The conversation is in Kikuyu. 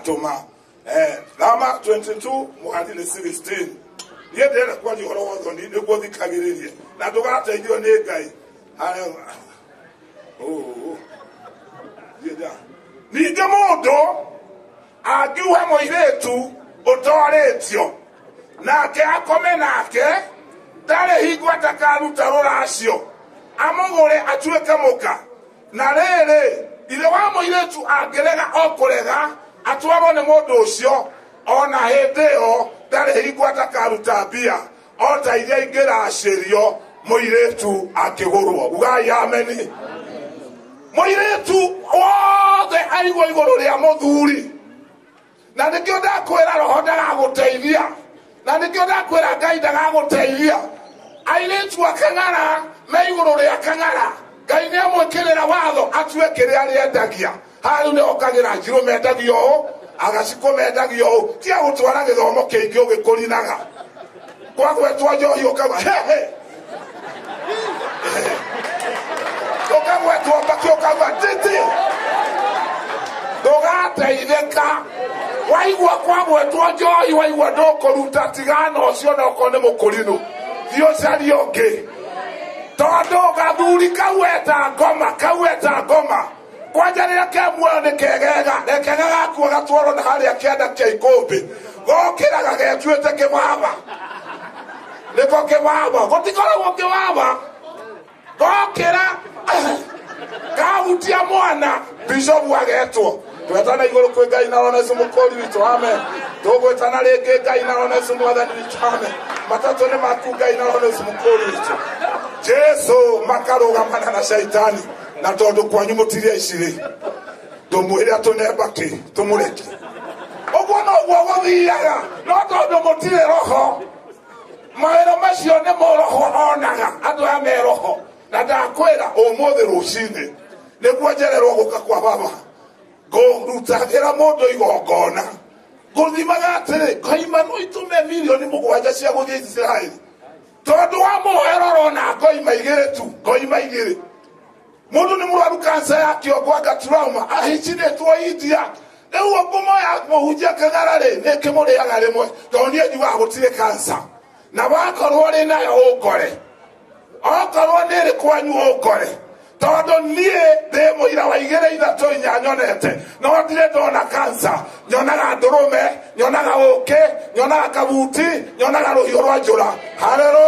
Ndatũma. Thama 22 mũhari nĩ 16. Niĩ ndĩrenda kwaria ũhoro wa ũthoni nĩguo thikagĩrĩrie na ndũgateithio nĩ Ngai. Ningĩ mũndũ angiuha mũirĩtu ũtorĩtio nake akome nake ndarĩ hingo atakaruta rũracio amũgũre atuĩke mũka. Na rĩrĩ, ithe wa mũirĩtu angĩrega o kũrega atwarwo nĩ mũndũ ũcio, ona hĩndĩ ĩyo ndarĩ hingo atakaruta mbia o ta iria ingĩracĩrio mũirĩtu akĩgũrwo. Ugai ameni. Mũirĩtu wothe aigwo igũrũ rĩa mũthuri, na nĩkĩo ndakwĩra roho ndagagũteithia, na nĩkĩo ndakwĩra Ngai ndagagũteithia. Airĩtu a kang'ara me igũrũ rĩa kang'ara, Ngai nĩ amwĩkĩrĩra watho atue kĩrĩa arĩendagia. Harĩa nĩ okagĩra njirũ mendagio ũũ, agacikũ mendagio ũũ, tiga gũtwara gĩthomo kĩingĩ ũgĩkũrinaga. Kwagwetwo njohi ũkauga hehe, ũkagwetwo mbakĩ ũkauga titi, ndũgateithĩka. Waigua kwagwetwo njohi waigua ndũkũruta, tigana ũcio na okorwo nĩ mũkũrinũ, thiĩ ũcarie ũngĩ. Tondũ gathuri kau eta ngoma, kau eta ngoma, kwanja rĩrĩa ke muoyo nĩ kegega, reke gagakua gatwarwo na harĩa kĩanda kĩa ikũmbĩ, gokĩraga getuĩte kĩbaba. Nĩko kĩbaba, gũtikoragwo kĩbaba. Gokĩra kahutia mwana, bishopu agetwo. Twetana igũrũ kwĩ Ngai na Roho Yesu mũkũri witũ, amen. Tũgwĩtana rĩngĩ Ngai na Roho Yesu mwathani witũ, amen. Matatũ nĩ maku Ngai na Roho Yesu mũkũri witũ. Jesu makarũgamana na shaitani, na tondũ kwanyu mũtirĩ aici rĩ, ndũmwĩre atũnembakĩ tũmũreke. Ũguo noguo gũthiaga, no tondũ mũtirĩ roho, mawĩra macio nĩ roho onaga, andũ aya me roho. Na ndakwĩra ũmũthĩ rũcinĩ nĩguo njererwo gũka kwa baba, ngũrutagĩra mũndũ igongona, ngũthimaga atĩrĩ, ngoima no itũme mirioni 7 cia gũthiĩ Isiraeli, tondũ wa mũhero ũrona ngoima 2 tu, ngoima 2. Mũndũ nĩ mũrwaru kansa ya kĩongo anga trauma, ahicinĩtwo India. Rĩu ngumo ya mũhunjia kang'ara rĩ, nĩ ĩkĩmũrĩaga rĩmwe, tondũ niĩ njugaga gũtirĩ kansa, na wakorwo ũrĩ nayo ũngore, okorwo nĩ ĩrĩ kwanyu ũngore, tondũ niĩ ndĩ mũira wa 2 3 4 nyonete, no ndirĩ ndona kansa. Nyonaga ndũrũme, nyonaga ũkĩ, nyonaga kabuti, nyonaga rũhiũ rwa njũra. Haleluya.